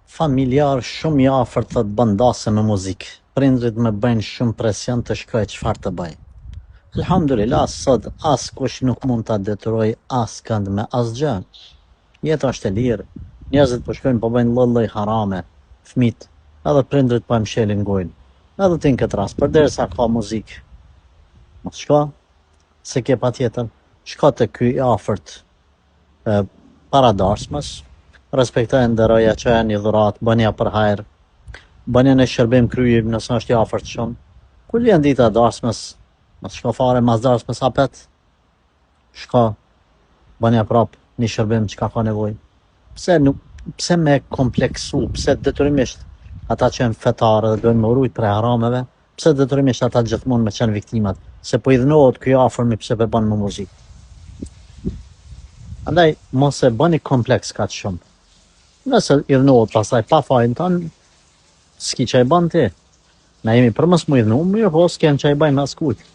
Familjar shumë i afërt thotë bën dasëm me muzikë. Prindërit më bëjnë shumë presion të shkoj çfarë të bëj. Elhamdulilah sot askush nuk mund ta detyrojë askënd me asgjë. Jeta është e lirë, njerëzit po shkojnë po bëjnë lloj lloj harame, fëmijët, edhe prindërit po e mshelin gojën. Edhe ti në këtë rast, përderisa ka muzikë, mos shko, s'e ke patjetër, shko te ky i afërt para darsmës, respektoje nderoja, çoja një dhuratë, bënja për hajr, bënja një shërbim kryj nëse është i afërt shumë. Kur vjen dita e darsmës, mos shko fare mas darsmës apet, shko, bënja prap një shërbim çka ka nevojë. Pse nuk pse me kompleksu, pse detyrimisht ata që janë fetarë dhe dojnë me u rujt prej harameve, Pse detyrimisht ata gjithmonë me qenë viktimat, se po idhnohet ky i afërmi pse pe bën me muzikë. Andaj mos e bëni kompleks kaq shumë. Nëse idhnohet pastaj pa fajin tënd, s'ki ça i bën ti. Na jemi për mos mu idhnu, mirëpo s'kem ça i bëjmë askujt.